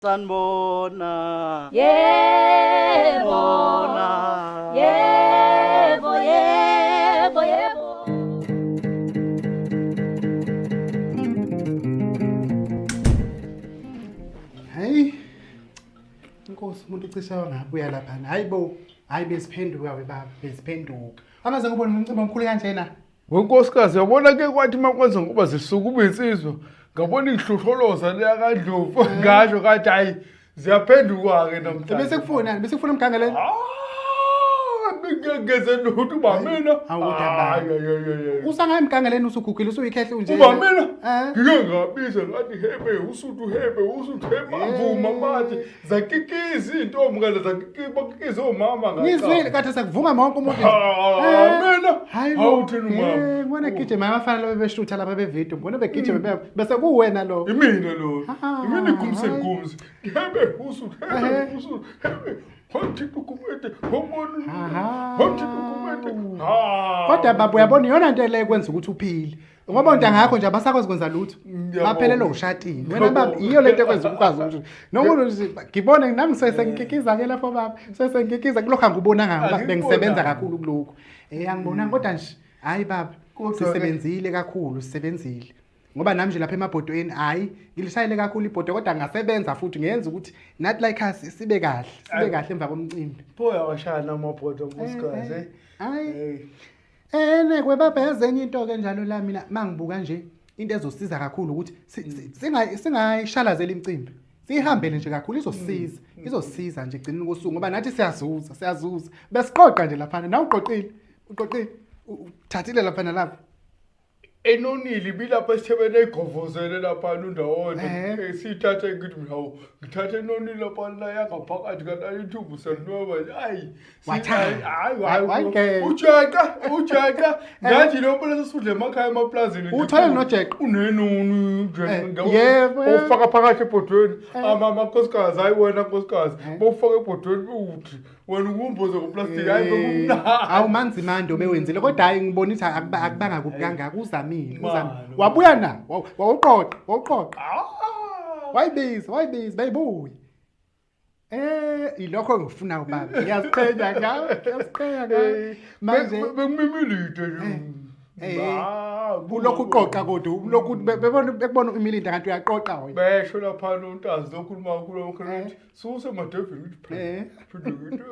Sanibona. Yebo. Yebo, yebo, yebo. Hey. Inkosi umuntu ucishe wangabuya lapha. Hayibo, hayi besiphenduka we baba, besiphenduka. Angaze ngibone umcimbi omkhulu kanjena. Wenkosikazi yabona ke kwathi makwenza ngoba zisuka ube insizwa ngabona ihluhloloza leya kaNdlovu ngasho kathi hayi ziyaphenduka-ke namhlanje. Bese kufuna, bese kufuna umgangelelo. Ah, ngingeze lutho uba mina. Hawu, kodwa baba. Hayi, hayi, hayi, hayi. Usangayi emgangeleni usugugile usuyikhehle unje. Uba mina Eh. ngike ngabiza ngathi hebe usuthu hebe usuthu hebe avuma bathi zakikiza iy'ntombi kale zakikiza omama Ngizwile kade sekuvuma wonke umuntu. Ah, Eh. mina Hayi bo. hawu thina umama Eh, ngibona gijima abafana laba beshutha lapha bevideo, ngibona begijima bese kuwena lo. imina lo Ah, imina igumse hayi. gumse hebe usuthu hebe Ehhe. usuthu hebe homthixo kumete homona Aha. homthixo kumete ha Kodwa baba uyabona iyona nto le ekwenza ukuthi uphile. Ngoba ontanga yakho nje abasakwazi kwenza lutho. Ngiyabonga. Baphelele ushatini. Wena baba iyo lento ekwenza ukwazi ukuthi noma nje ngibone nami sengikikiza ke lapho baba. Sengikikiza kulokho angikubonanga ngoba Angikubonanga. bengisebenza kakhulu kulokho. Eh angibonanga kodwa nje hayi baba Kodwa-ke- sisebenzile kakhulu sisebenzile. Ngoba nami nje lapha emabhodweni hayi ngilishayile kakhulu ibhodo kodwa ngasebenza futhi ngenza ukuthi nathi like us sibe kahle sibe Ayi. kahle emva komcimbi. pho yawashaya amabhodo nkosikazi Eh, eh. Hayi. hey Ene kwebaba yazenye into ke njalo la mina mangibuka nje into ezosiza kakhulu ukuthi singayishalazela imicimbi. Sihambele nje kakhulu izosiza. Izosiza nje egcineni kosuku ngoba nathi siyazuza, siyazuza. Besiqoqa nje laphana nawe uqoqile. Uqoqile. Uthathile laphana lapha. Enonile ibilapha esithebeni egovozele laphana undawonye. Eh. Siyithathe ngithi mina hawu ngithathe enonile laphana la yangaphakathi kanti ithumbu selinweba nje ayi Wathanda. hayi hayi Wangena. ujeqa ujeqa ngathi lo mpela sesudle emakhaya emaplazini nje. Uthole nojeqe. Unenoni ujeqe Eh, ngiyabona. yebo, yebo. Ufaka phakathi ebhodweni amakhosikazi hayi wena nkosikazi bofaka ebhodweni uthi wena ukumboze ngoplastic hayi bekumnandi. Awu manzimande obewenzile kodwa hayi ngibona ukuthi akubanga kubi kangaka uzamile, uzamile. Mani. Wabuya na? Wawuqoqa, wawuqoqa. Ah. Wayibiza, wayibiza bayibuye. Eh, ilokho engikufunayo baba. Ngiyaziqhenya ngawe, ngiyaziqhenya ngawe. Manje bekumimilide nje. eh, Ah, ulokhu uqoqa kodwa, ulokhu bebona bekubona imilinda kanti uyaqoqa wena. Besho laphana untazi lokhuluma kakhulu ukuthi suse emadevini ukuthi Eh. phinde ngithi.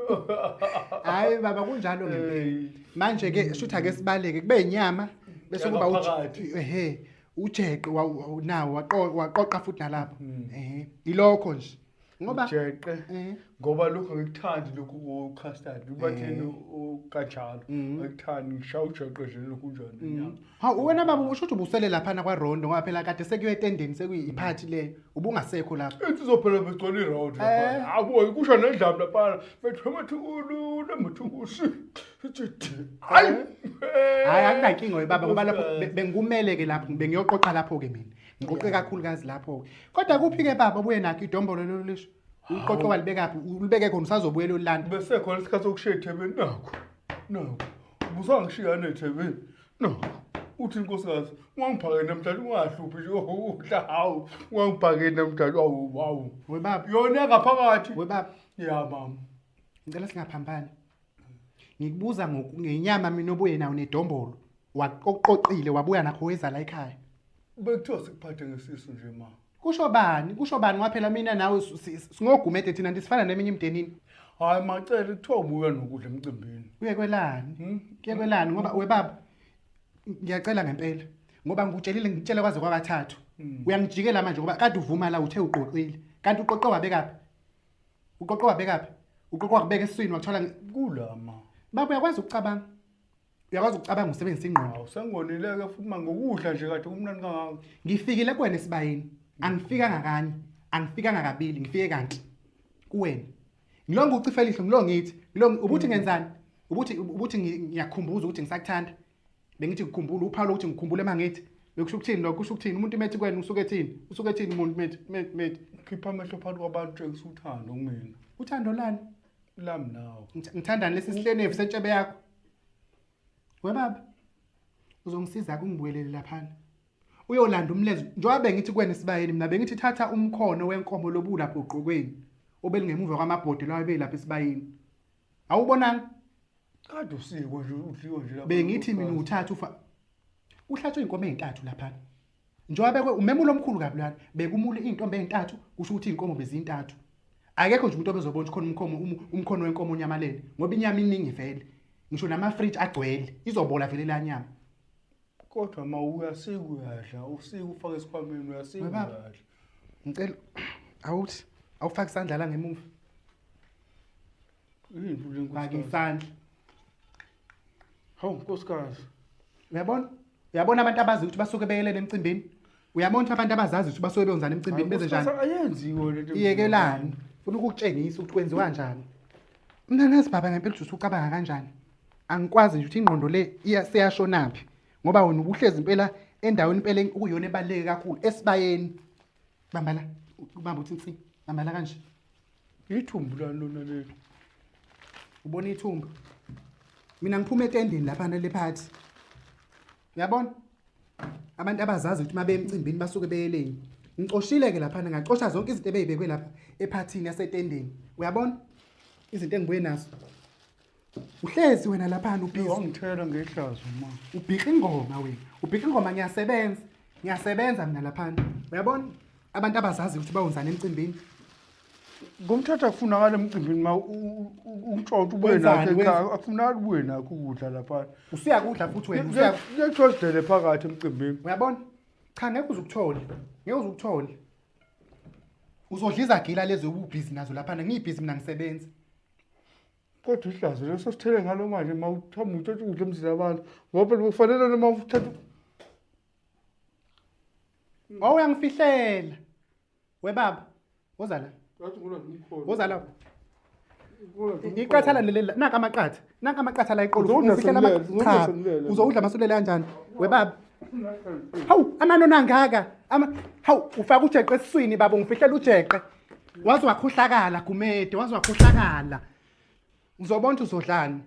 Hayi baba kunjalo ngempela. Eh. Manje ke shutha ke sibaleke kube inyama bese kuba Yangaphakathi. ehe ujeqe nawo waqoqa futhi nalapho. Eh, ilokho nje. Ngoba Jeqe. eh Ngoba lokho angikuthandi lokhu custard ubatheni kanjalo. Angikuthandi ngishaya ujeqe nje lokhu njani inyama. Hawu wena baba usho ukuthi ubusele laphana kwaRondo ngoba phela kade sekuyo etendeni sekuyiphathi leyo ubungasekho lapho. Ethi izophela begcwele iround Eh. lapha. Hawu kusho nendlamu lapha. Bethu amathukulu namathukulu. Hayi. Hayi akunankinga baba ngoba lapho bengikumele ke lapho bengiyoqoqa lapho ke mina. Ngiqoqe kakhulukazi lapho ke. Kodwa kuphi ke baba ubuye nakho idombolo lolu lisho? Uqoqo walibeka phi? Ulibeke khona usazobuyela ulanda. Bese khona isikhathi sokushiya ethebeni nakho. Nakho. Ubusangishiya nethebeni. Nakho. Uthi inkosikazi ungangiphakeli namhlanje ungahluphi nje udla hawu ungangiphakeli namhlanje awu hawu. We baba, Yona ngaphakathi. we baba, Ya mama. ngicela singaphambani. Ngikubuza ngenyama mina obuye nayo nedombolo. Waqoqile wabuya nakho weza la ekhaya. Bekuthiwa sikuphathe ngesisu nje ma. Kusho bani? Kusho bani waphela mina nawe singogumede thina ndisifana neminye imndenini. Hayi macele kuthiwa ubuya nokudla emcimbini. Kuye kwelani? Kuye kwelani ngoba we baba ngiyacela ngempela ngoba ngikutshelile ngikutshele kwaze kwakathathu. Uyangijikela manje ngoba kade uvuma la uthe uqoqile. Kanti uqoqe wabekaphi? Uqoqe wabekaphi? Uqoqe wakubeka esiswini wakuthola Kula ma. baba uyakwazi ukucabanga. Uyakwazi ukucabanga usebenzisa ingqondo. Hawu sengonileke futhi ma ngokudla nje kade kumnandi kangaka. Ngifikile kuwena esibayeni. Angifikanga kanye, angifikanga kabili, ngifike kanti kuwena. Ngilonge ucife lihlo, ngilonge ngithi, ngilonge ubuthi ngenzani? Ubuthi ngiyakukhumbuza ukuthi ngisakuthanda. Bengithi ngikhumbula uphawu lokuthi ngikhumbule mangithi. Bekusho ukuthini lokho? Kusho ukuthini? Umuntu methi kuwena usuke ethini? Usuke ethini umuntu methi methi methi? Khipha amehlo phakathi kwabantu tshengisa uthando kumina. Uthando lani? Lami nawe. Ngithandani lesi sihlenevu sentshebe yakho? We baba, uzongisiza kungibuyelele laphana. Uyolanda umlenze njengoba bengithi kuwena esibayeni, mina bengithi thatha umkhono wenkomo lobulapha ogqokweni obelingemuva kwamabhodi lawo ebelapha esibayeni. Awubonanga? Kade usiko nje udliwe nje lapha. Bengithi mina uthatha ufa kuhlatshwe inkomo ezintathu lapha. Njengoba bekwe umemulo omkhulu kabi lwana, bekumule izintombi ezintathu, kusho ukuthi izinkomo bezintathu. Akekho nje umuntu obezobona ukuthi khona umkhono wenkomo onyamalele ngoba inyama iningi vele. Ngisho nama-fridge agcwele, izobola vele la nyama. Kodwa ma uyasika uyadla, usika ufake esikhwameni uyasika Baba. uyadla. Ngicela awuthi awufake isandla la ngemuva. Yini futhi le Faka nkosikazi? isandla. Hawu nkosikazi. Uyabona? Uyabona abantu abazi ukuthi basuke beyelele emcimbini? Uyabona ukuthi abantu abazazi ukuthi basuke beyenzani emcimbini benze njani? Nkosikazi, ayenziwe lento. Iyekelani. Funa ukukutshengisa ukuthi kwenziwa kanjani. Mina ngazi baba ngempela ukuthi usucabanga kanjani. Angikwazi nje ukuthi ingqondo le seyashonaphi ngoba wena ubuhlezi impela endaweni impela okuyiyona ebaluleke kakhulu esibayeni. Bamba la, ubamba uthi nsi. Bamba la kanje. Ithumbu lani lona leli? Ubona ithumbu. Mina ngiphuma etendeni lapha le party. Uyabona? Abantu abazazi ukuthi mabe emcimbini basuke beyeleni. Ngicoshile ke lapha ngacosha zonke izinto ebeyibekwe lapha ephathini yasetendeni. Uyabona? Izinto engibuye nazo. Uhlezi wena lapha ubhizi. Wangithela ngehlazo ma. Ubhika ingoma wena. Ubhika ingoma ngiyasebenza. Ngiyasebenza mina lapha. Uyabona? Abantu abazazi ukuthi bawenzani emcimbini. Ngomthatha kufunakala emcimbini ma untshontshe ubuye Wenzani, nakho ekhaya. Akufunakala ubuye nakho ukudla lapha. Usuyakudla futhi wena usuya Kuyathiwa sidlele phakathi emcimbini. Uyabona? Cha ngeke uze ukuthole. Ngeke uze ukuthole. Uzodla izagila lezi ububhizi nazo lapha ngiyibhizi mina ngisebenza. Kodwa ihlazo leso sithele ngalo manje ma uthamba utshontshe ukudla emzini abantu. Ngoba phela kufanele noma uthatha Oh uyangifihlela. We baba, woza la. Ngathi ngolwazi umkhono. Woza la. Iqatha la leli nanka amaqatha. Nanka amaqatha la iqolo. Uzodla Ungifihlela sekulele, uzodla Cha, sekulele. Uzodla masulele kanjani? We baba. Hawu, amanoni angaka. Hawu, ufaka ujeqe esiswini baba, ungifihlela ujeqe. Waze wakhohlakala Gumede, waze wakhohlakala. Uzobona ukuthi uzodlani.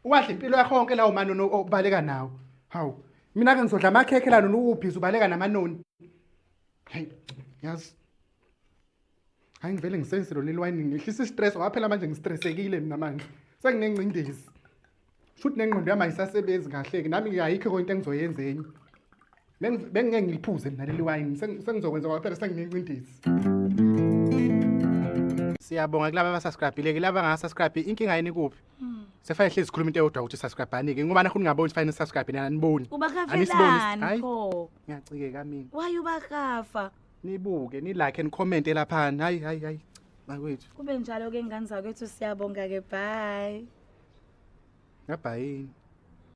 Uwadla impilo yakho yonke lawo manoni obaleka nawo. Hawu, mina ke ngizodla amakhekhe la nonubhizi ubaleka namanoni. Hey, yazi. Hayi ngivele ngisebenzise lona liwayini ngehlisa istress ngoba phela manje ngistressekile mina manje. Senginengcindezi. Shuthi nengqondo yami ayisasebenzi kahle ke nami ayikho into engizoyenza enye. Bengingeke ngiliphuze mina leli wayini sengizokwenza ngoba phela senginengcindezi. Siyabonga kulaba abasubscribe-ile ke laba abangasubscribe inkinga yini kuphi? Sefanele hlezi sikhuluma into eyodwa ukuthi subscribe-ani ke ngoba nakho ningaboni sifanele subscribe nani aniboni. Anisiboni, Ubakafelani hayi. pho? Ngiyacikeka mina. Why ubakafa? Nibuke ni like and comment lapha. Hayi hayi hayi. Bakwethu. Kube njalo ke ngane zakwethu, siyabonga ke, bye. Ngabhayini.